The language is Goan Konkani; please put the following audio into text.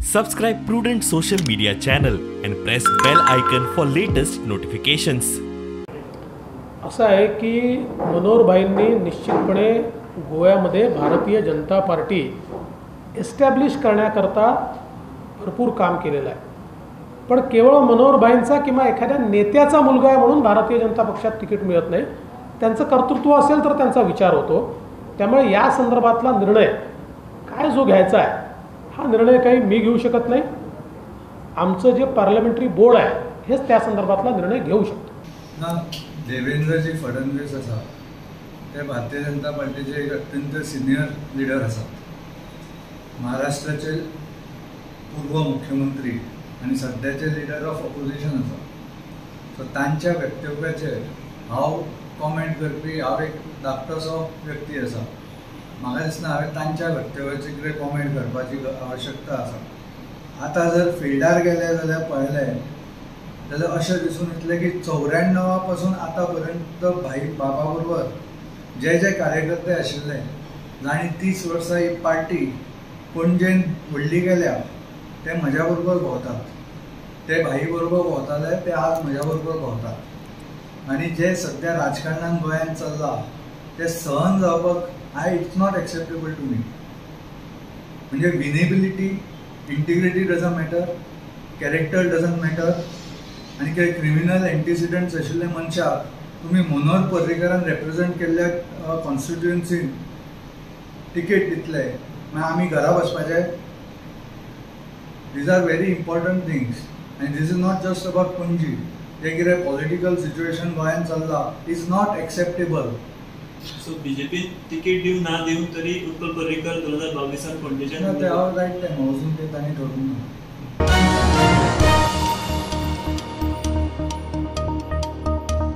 Subscribe Prudent Social Media channel and press bell icon for latest notifications. असं आहे की मनोहरभाईंनी निश्चितपणे गोव्यामध्ये भारतीय जनता पार्टी एस्टॅब्लिश करण्याकरता भरपूर काम केलेलं आहे. पण केवळ मनोहरभाईंचा किंवा एखाद्या नेत्याचा मुलगा आहे म्हणून भारतीय जनता पक्षात तिकीट मिळत नाही. त्यांचं कर्तृत्व असेल तर त्यांचा विचार होतो. त्यामुळे या संदर्भातला निर्णय काय जो घ्यायचा आहे हा निर्णय काही मी घेऊ शकत नाही. आमचं जे पार्लमेंटरी बोर्ड आहे हेच त्या संदर्भातला निर्णय घेऊ शकतो. ना देवेंद्रजी फडणवीस आसा ते भारतीय जनता पार्टीचे एक अत्यंत सिनियर लिडर आसात. महाराष्ट्राचे पूर्व मुख्यमंत्री आनी सद्याचे लिडर ऑफ ऑपोजिशन आसा. सो तांच्या वक्तव्याचेर हांव कॉमेंट करपी हांव एक धाकटोसो व्यक्ती आसा. म्हाका दिसना हांवें तांच्या वक्तव्याचेर कितें कॉमेंट करपाची आवश्यकता आसा. आतां जर फिल्डार गेले जाल्यार पळयलें जाल्यार अशें दिसून येतलें की 94 पासून आतां पर्यंत भाई बाबा बरोबर जे जे कार्यकर्ते आशिल्ले जांणी 30 वर्सां ही पार्टी पणजेन व्हडली केल्या ते म्हज्या बरोबर भोंवतात. ते भाई बरोबर भोंवताले ते आज म्हज्या बरोबर भोंवतात. आनी जे सद्या राजकारणान गोंयांत चल्लां तें सहन जावपाक it's not acceptable to me. म्हणजे winnability, integrity doesn't matter, character doesn't matter. आनी कितें क्रिमिनल एंटिसिडंट्स आशिल्ले मनशाक तुमी मनोहर पर्रीकरान रेप्रेझेंट केल्ल्या कॉन्स्टिट्युएन्सीन तिकेट दितले मागीर आमी घरा बसपाचें? These are very important things आनी this is not just about Panaji. जें कितें पॉलिटिकल सिच्युएशन गोंयांत चल्लां is not acceptable. So BJP ticket दिवं ना दिवं तरी उत्पल पर्रीकर 2022 पणजेच्यान ते हांव रायट टायम वचून ते तांणी ठरोवंक ना.